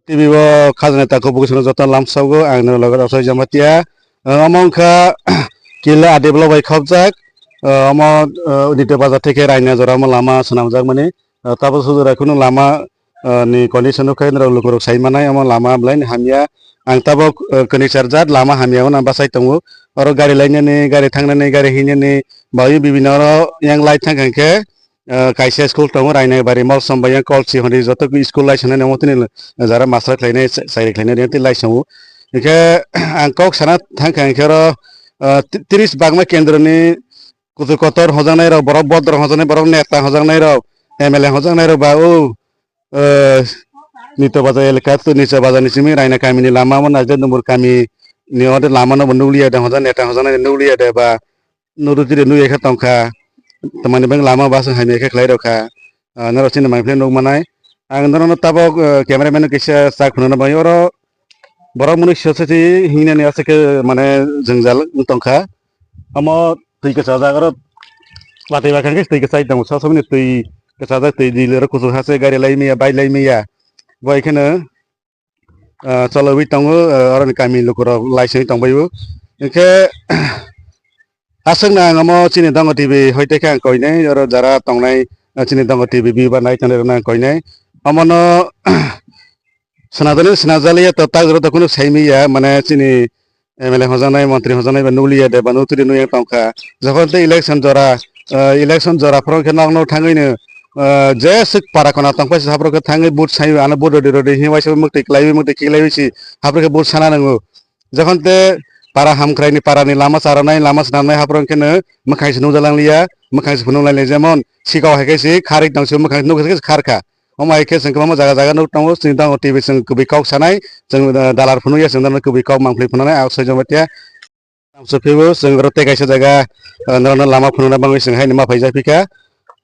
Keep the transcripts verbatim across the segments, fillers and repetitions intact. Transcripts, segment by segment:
T V o khajani takhuk bukusono joto lamsago, ang nini loge Rosai Jamatia. Omo wngkha Killa Adeblo bai khopjak. Omo Nito Bazar theke Raina jora omo lama swnamjakmani. Tabuk sujura kheno lama ni condition o khe norok lukurok sai manai, omo lama belai ni hamya. Ang tabuk kwnwi charjak lama hamya hwnwi bachai tongo. Oro gari lainani, gari thangnani, gari hinani, bai bibini oro yang light thang khe ah, kaisa school tongo, Rainabari Molsom bai yang Kolsi hwnwi joto school lai sanani omo tini jara master khlainai, chakri khlainai tini lai sango. Hwnkhe ang kok sana thang kha hwnkhe oro, ah, ti-, tris bagma kendroni kutu kotor hojaknai rok, borok bodrok hojaknai, borok neta hojaknai rok, M L A hojaknai rok ba o, ah, Nito Bazar elaka, Nito Bazar ni simi Raina kami ni lama omo naijak Dumbur kami ni oro lama no bo nukliya de, hojak neta hojaknai nukliya de ba, nurutiri nukya khe tongkha, tamani bang lama bus hamya khe khlai rokha, ah, norok chini mangpili nuk manai. Ang norokno tabuk, ah, camera man no kisa chak phunukna bagwi oro borok mwnwi society hingnani aswk khe mane jwngjal wng tongkha. Omo twi kwchajak oro watwi bakha khe twi kwchai tongo, sob somoni twi kwchajak twi dil oro kuchuk ha se gari lai maya, bike lai maya, bo hai kheno ah, chologwi tongo, ah, oroni kami lukurok laisingwi tongbaio. Hinkhe aswkno ang omo chini Dongo T V hoite khe ang koinai, oro jara tongnai, ah, chini Dongo T V viewer nai tongnai rokno ang koinai. Omono swnajani swnajaliya to tak jora to kunu saimiya, mane chini M L A hojaknai, montri hojaknai ba nukliya de ba nutri nukya tongkha. Jokhon tei election jora, ah, election jora phoro khe nok nok thangwi no, ah, jeswk para kona tongpai se haphro khe thangwi vote sai ano vote rwdi rwdi hinwi waisa muktwi kwlaiwi muktwi khiklaiwi si haphro khe vote sana nango. Jokhon te para hamkraini parani lama charanai lama swnamnai haphro khe no mwkhang se nukjalang liya, mwkhang se phunuk lai jemon sikao hai khe si kharik tong se mwkhang se nukha se kharkha. Omo hai khe chwng kwbangma jaga jaga nuk tongo, chwng tamo T V chwng kubui kok sanai, chwng, ah, dalar phunukya chwng norokno kubui kok mangpli phunuknai, ah, soi joma tiya. Tamo se phibo chwng oro tei kaisa jaga, ah, norokno lama phunukna bagwi chwng haino ma phaijak phikha.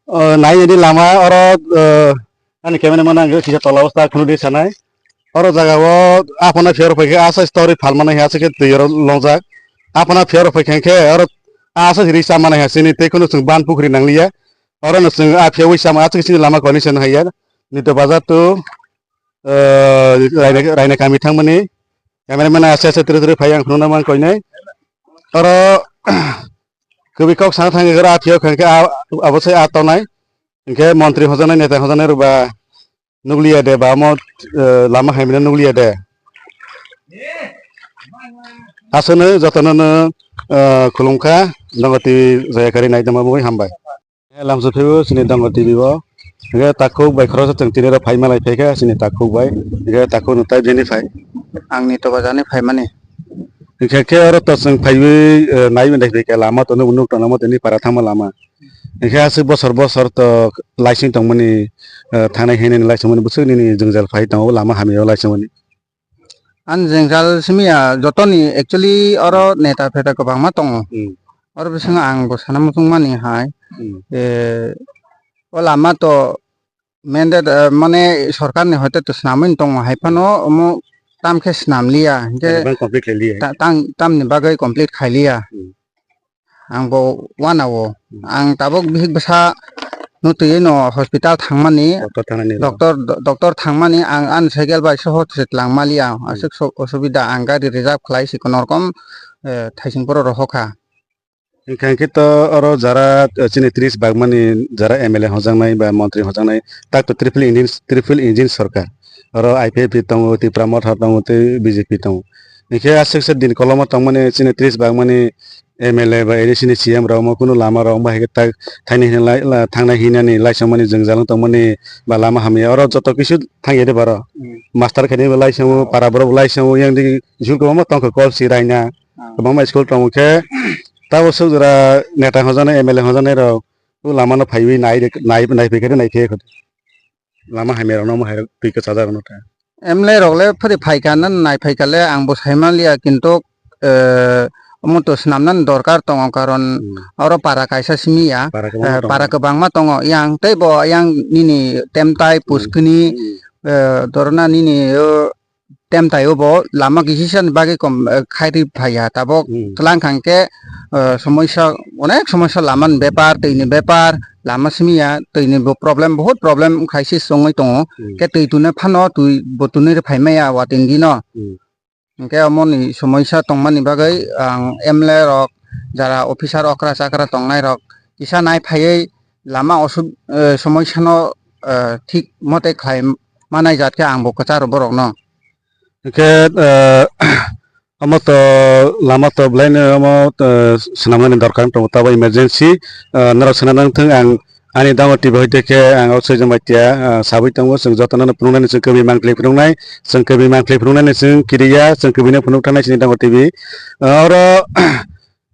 Ah, nai nini lama oro, ah, ani camera man ang kisa tola o start phunukdi sanai. Oro jaga o aphano phiya rok phaikhe asai story phalmani hai aswk khe twi oro longjak. Aphano phiya rok phaikha khe oro asai ri chamani hai chini tei kheno chwng ban pukhri nangliya. Oro no chwng a phiya wi sama aswk chini lama condition haiya. Nito bazar to, eh, Raina, Raina kami thangmani. Camera man asai asai tiri tiri phai ang phunukna mang koinai. Oro kubui kok sana thangwi oro a phiya kha khe a, abo se a tonai. Hinkhe montri hojaknai neta hojaknai rok ba nukliya de ba omo, eh, lama haimino nukliya de. Aswkno jotono no, eh, khulumkha, Dongo T V jaya kari nai tongma bagwi hambai. Lamso phaibo chini Dongo T V o. Hinkhe takhuk bai khoroksa chwng tini rok phai malai phaikha chini takhuk bai. Hinkhe takhuk no tai bini phai. Ang Nito bazar ni phaimani. Hinkhe khe oro to chwng phaiwi, eh, naiwi nai phaikha lama to nuk nuk tongo tini para thangma lama. Hinkhe aswk bosor bosor to laising tongmani, eh, thangnai hinwi laisingmani bwswk nini jwngjal phai tongo lama hamya o laisingmani. Ani jwngjal simi ya jotoni actually oro neta pheta kwbangma tongo. Hmm. Oro bisingo ang bo sana muchungmani hai, Hmm. eh, o lama to mandate, eh, mane sorkarni hoite to swnamwi tongo hai phano omo tam khe swnam liya hinkhe Tani bang complete khailiya. ta-, tang-, tamni bagwi complete khailiya. Hmm. Ang bo uanao. Hmm. Ang tabuk bihik bwsa no twiwi no hospital thangmani. Doctor thangnani rw. Doctor, do-, doctor thangmani ang ani cycle bai soho se twlang maliya. Hmm. Aswk so-, osubida ang gari reserve khlai si kono rokom, eh, thaising phoro rohokha. Hinkha hinkhe to oro jara, eh, chini tris bagmani jara M L A hojaknai ba montri hojaknai tak to triple engine, triple engine sorkar. Oro I P F T tongo, Tipra Motha tongo, tei B J P tongo. Hinkhe aswk se din koloma tongmani chini tris bagmani M L A ba A D C ni C M rok omo kunu lama rok omo hai khe tak thaini hinwi lai, la, thangnai hinani laisongmani jwngjal wng tongmani ba lama hamya oro joto kisu thangya de baro. Hmm. Master khaini bo laisango, para borok bo laisango, yang di school kwbangma tongkha, Kolsi, Raina, Ah. kwbangma school tongo khe tabo swk jora neta hojaknai, M L A hojaknai rok o lama no phaiwi nai, nai, nai phai khe nai khe. Lama hamya rok no omo hai rok twi kwchajak rok no ta. M L A rok le phari phaikha na nai phaikha le ang bo sai manliya, kintu, eh, omo to swnamnani dorkar tongo, karon Hmm. oro para kaisa simi ya, Para kwbangma eh, tongo. Para kwbangma tongo, yang tei bo yang nini temtai Hmm. puskini, Hmm. eh, dorona nini o temtai o bo lama kisisa ni bagwi kom, eh, khairi phaiya tabok Hmm. twlang khang khe, eh, somoisa, onek somoisa lama ni bepar, twi ni bepar, lama simi ya, twi ni bo problem, bahut problem crisis wngwi tongo. Hmm. Khe twi tune phano twi bo tune rw phai maya watwi di no. Hmm. Hwnkhe omo ni somoisa tongmani bagwi ang M L A rok, jara officer okra chakra tongnai rok kisa nai phaiwi lama osub-, eh, somoisa no, eh, thik mote khlai manai jat khe ang bo kwcharo borok no. Hwnkhe, eh, omo to lama to belai no omo, eh, swnamnani dorkar wng tongo, tabo emergency, eh, norok swnamna wng thung ang Ani Dango T V hoite khe ang o Swijang Baitia, ah, sabwi tongo, chwng jotono no phunuknani chwng kwbwi mangpili phunuknai, chwng kwbwi mangpili phunuknani chwng kiriya, chwng kwbwino phunuk thanai chini Dango T V. Ah, oro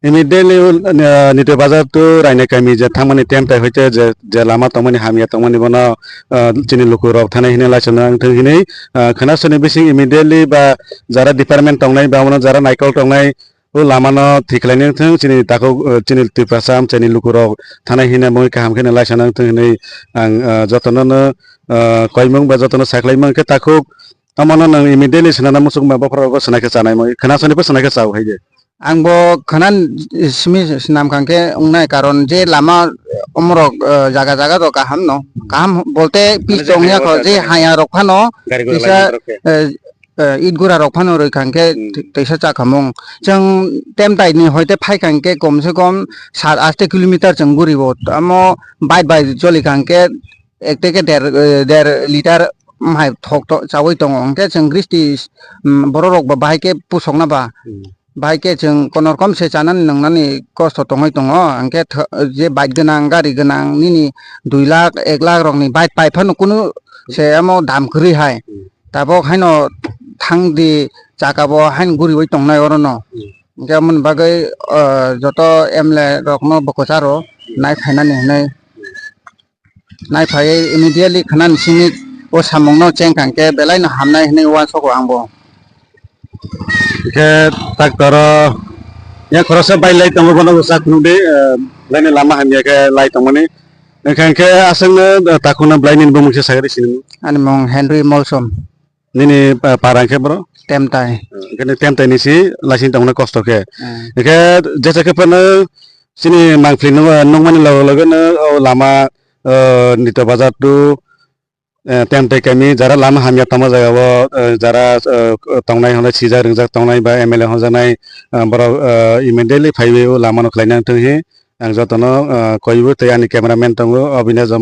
immediately, ah, Nito Bazar to Raina Kami je thangmani temtai hoite je, je lama tongmani hamya tongmani bono, ah, chini lukurok thanai hinwi laisano wng thung hinwi, ah, khwnasoni bising immediately ba jara department tongnai ba bono jara naikol tongnai, o lama no thik khlai nang thung, chini takhuk, eh, chini Tiprasa amchaini lukurok thanai hwnwi mui kaham khe no laisa nang thung hinwi ang, eh, jotono no, eh, koimung ba jotono sakhlai mung khe takhuk, omo no nwng immediately swnana muchung ba bophor rogo swnai khe chanai mui khwna sani bo swnai khe chao hai de. Ang bo khwna simi swnam kha khe wngnai, karon je lama omorok, eh, jaga jaga rok kaham no, kaham bolte pitch tong ya kho, je haya rok phano kisa, eh, eh, it gura rok phano rwi kha khe Hmm. twi-, twisa chakhamung. Chwng temtai ni hoite phai kha khe kom se kom sat aste kilometer chwng guri bo. Amo bike bai choli kha khe ek teke der, eh, der liter hai thok to chawi tongo. Hwnkhe chwng gristi, mm, borok rok ba bahai khe pusok na ba. Hmm. Bahai khe chwng kono rokom se chanani nwngnani kosto tongwi tongo. Hwnkhe tho-, je bike gwnang, gari gwnang nini dui lakh, ek lakh rokni bike pai phano kunu se amo dam kwrwi hai. Hmm. Tabok haino thang di chaka bo haino guriwi tongnai orono. Hmm. Hwnkhe aboni bagwi, ah, joto M L A rokno bo kwcharo Hmm. nai phainani hinwi. Nai phaiwi immediately khwnani simi o samungno cheng kha khe belai no hamnai hinwi uansukgo ang bo. Hwnkhe tak toro yang khoroksa bai lai tongo, bono bo sak phunuk di, eh, belai ni lama hamya khe lai tongmani. Hwnkhe hwnkhe aswkno, eh, takhukno belai nini bumung se sakhe rw sini. Ani mung Henry Molsom. Nini, eh, para hwnkhe bro? Temtai. Eh, hwnkhe nini Temtai ni si laising tongmani kosto khe. Hmm. Hwnkhe jesa khe phano chini mangpili nung-, nungmani loge loge no o lama, eh, Nito Bazar to, eh, Temtai kami, jara lama hamya tongma jaga o, eh, jara, eh, tongnai hwnwi sijak ringjak tongnai ba M L A hwnjaknai, eh, borok, eh, immediately phaiwi o lama no khlai nang thung hi ang jotono, eh, koiwi tei ani cameraman tongo Abhinav Jamatia.